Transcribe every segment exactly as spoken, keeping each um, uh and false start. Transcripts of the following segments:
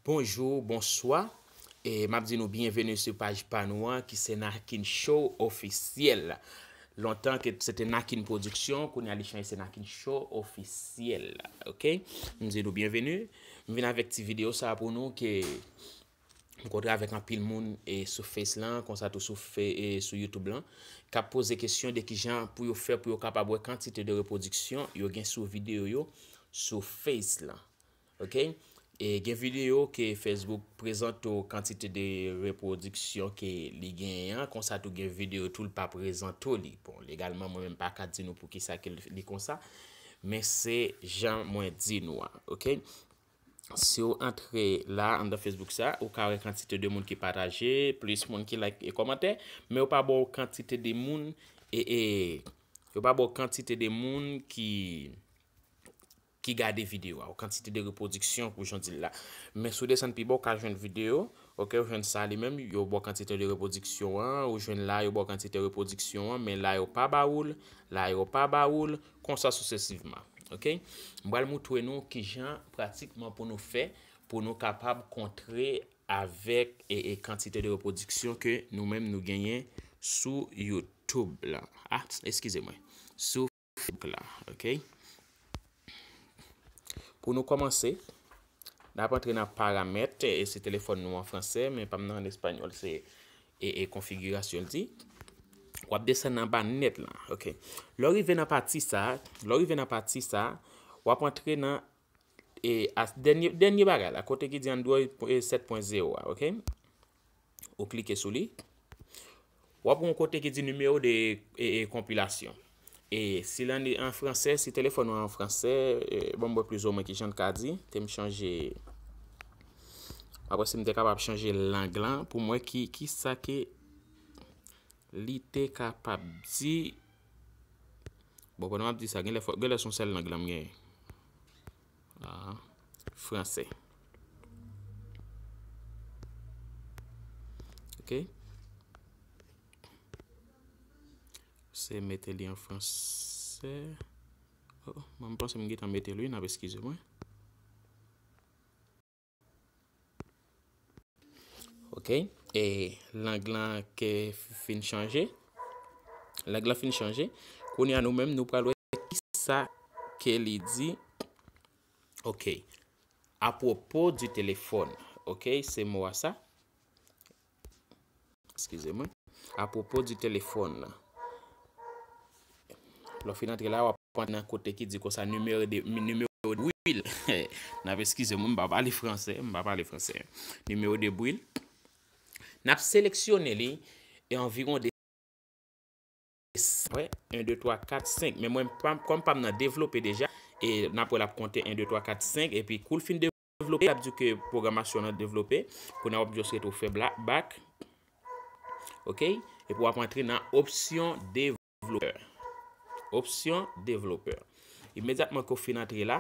Bonjou, bonswa. E m ap di nou byenveni sou paj pa nou an, ki se Nakin Show Ofisyèl. Lontan ke se te Nakin Production, kounye a li chanje se Nakin Show Ofisyèl. Oke? M di nou byenveni. M vin avèk ti videyo sa pou nou ke m kontre avèk anpil moun e sou Face lan, konsa tou sou Fe-, e sou YouTube lan, k ap poze kesyon de kijan pou yo fè pou yo kapab wè kantite de repwodiksyon yo gen sou videyo yo sou Face lan. Oke? E gen videyo ke Facebook prezante w kantite de repwodiksyon ke li genyen an, konsa tou gen videyo tou l pa prezante w li. Bon, legalman, mwen menm pa ka di nou poukisa ke li konsa, men se jan mwen di nou an, oke? Si w antre la, anndan Facebook sa, ou ka wè kantite de moun ki pataje, plis moun ki like e kòmante, men yo pa ba w kantite de moun, e, e, yo pa ba w kantite de moun ki, ki gade videyo a, ou kantite de repwodiksyon pou jan di l la. Men si w desann pi ba, ou ka jwenn videyo, oke, ou jwenn sa li menm, yo ba w kantite de repwodiksyon an, ou jwenn la, yo ba w kantite repwodiksyon an, men la yo pa ba ou l, la yo pa ba ou l, konsa sisesivman. Oke? M pral moutre nou kijan pratikman pou nou fè, pou nou kapab kontre avèk e, e kantite de repwodiksyon ke nou menm nou genyen sou YouTube la. Ah, eskize mwen. Sou Facebook la, oke? Pou nou kòmanse, n ap antre nan paramèt, e se telefòn nou an fransè, men pa m nan an espanyòl, se e, e konfigirasyon l di. W ap desann anba nèt la, oke? Lè w rive nan pati sa, lè w rive nan pati sa, w ap antre nan, e, as-, dènye, dènye bagay la, kote ki di Android, e, sèt pwen zewo a, oke? Ou klike sou li. W ap wè yon kote ki di numéro de, e, e, compilation. E si l an, an fransè, si telefòn ou an fransè, e, ban m wè plizoumwen ki jan l ka di. Te m chanje. Apre si m te kapab chanje lang lan pou m wè ki, ki sa ke li te kapab di. Bon, pandan m ap di sa, genlè fò, genlè se yon sèl lang lan m genyen. Ah, fransè. Oke. Se mete li an fransè. Oh, mwen panse m gentan mete l wi, n ap eskize mwen. Oke. E lang lan ke fin chanje. Lang lan fin chanje. Kounye a nou menm nou pral wè kisa ke li di. Oke. Apwopo di telefòn. Oke, se mo a sa. Eskize mwen. Apwopo di telefòn. Lè w fin antre la, w ap antre nan kote ki di konsa numéro de, numéro de bouille. N ap eskize mwen, m pa pale fransè, m pa pale fransè. Numéro de bouille. N ap seleksyone li e anviwon de, wè, en, de, twa, kat, senk. Men mwen, pa m, kòm pa m nan devlope deja, e n ap wè l ap konte en, de, twa, kat, senk, epi kou l fin devlope, l ap di w ke pwogramasyon an devlope. Kounye a w ap just rete w fè bla-, back. Oke? Epi w ap antre nan opsyon devlopè. Opsyon devlopè. Imedyatman ke w fin antre la,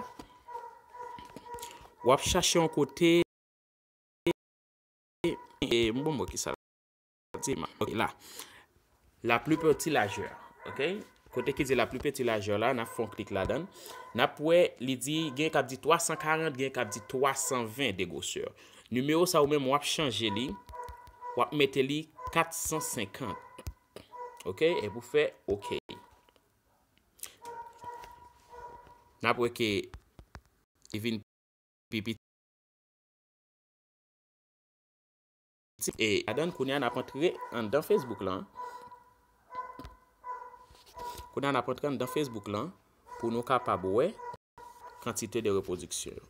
w ap chache yon kote, e, m bon, bon, ki sa l di, ok, la. La plus petite largeur, ok? Kote ki di la plus petite largeur la, n ap fè yon klik ladan l. N ap wè, li di, gen k ap di twa san karant, gen k ap di twa san ven de gwosè. Nimewo sa ou menm w ap chanje li, w ap mete li kat san senkant. Ok? Epi w fè ok. N ap wè ke li vin pi piti. E ladan l, kounye a n ap antre anndan Facebook lan. Kounye a n ap antre anndan Facebook lan pou nou kapab wè kantite de repwodiksyon yo.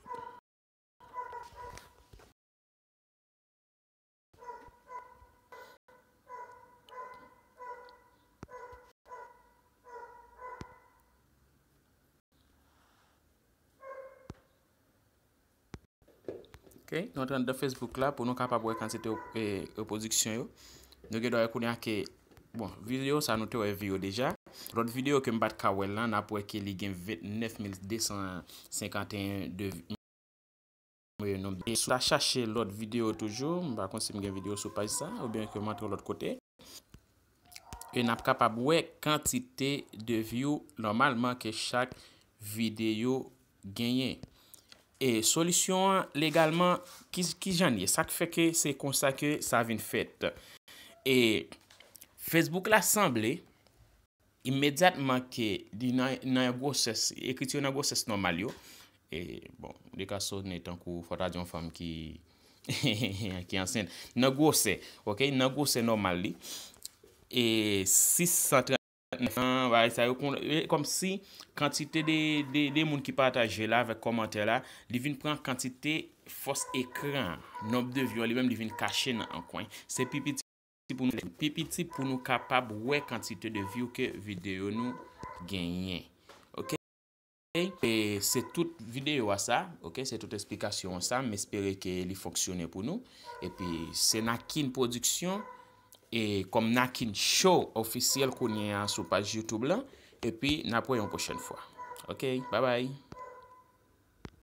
Ok, nou antre anndan Facebook la pou nou kapab wè kantite, e, repwodiksyon yo. Nou gen dwa wè kounye a ke, bon, videyo sa nou te wè vi yo deja. Lòt videyo ke m pa t ka wè l lan, n ap wè ke li gen vennèf mil de san senkanteyen de vi. E, si w ta chache lòt videyo toujou, m pa konn si m gen videyo sou paj sa, oubyen ke m antre lòt kote. E n ap kapab wè kantite de view nòmalman ke chak videyo genyen. e solisyon an legalman, ki, ki jan l ye? Sa k fè ke se konsa ke sa vin fèt. E Facebook la sanble, imedyatman ke li nan, nan gwosès, ekriti yo nan gwosès nòmal yo, e, bon, li ka sonnen tankou, fò ta di yon fanm ki, ki ansent, nan gwosè, ok, nan gwosè nòmal li, e sis san trant nèf an, bagay sa yo, kon, e, kòmsi kantite de, de, de moun ki pataje la avèk kòmantè la, li vin pran kantite fòs ekran, nonb de view li menm li vin kache nan an kwen. Se pi piti pou nou, pi piti pou nou kapab wè kantite de view ke videyo nou genyen. Ok? E se tout videyo a sa, ok? Se tout esplikasyon an sa, m espere ke li fonksyone pou nou. Epi se Nakin Production, e kòm Nakin Show ofisyèl kounye a sou paj YouTube lan. Epi n ap wè yon pwochèn fwa. Ok, bye bye.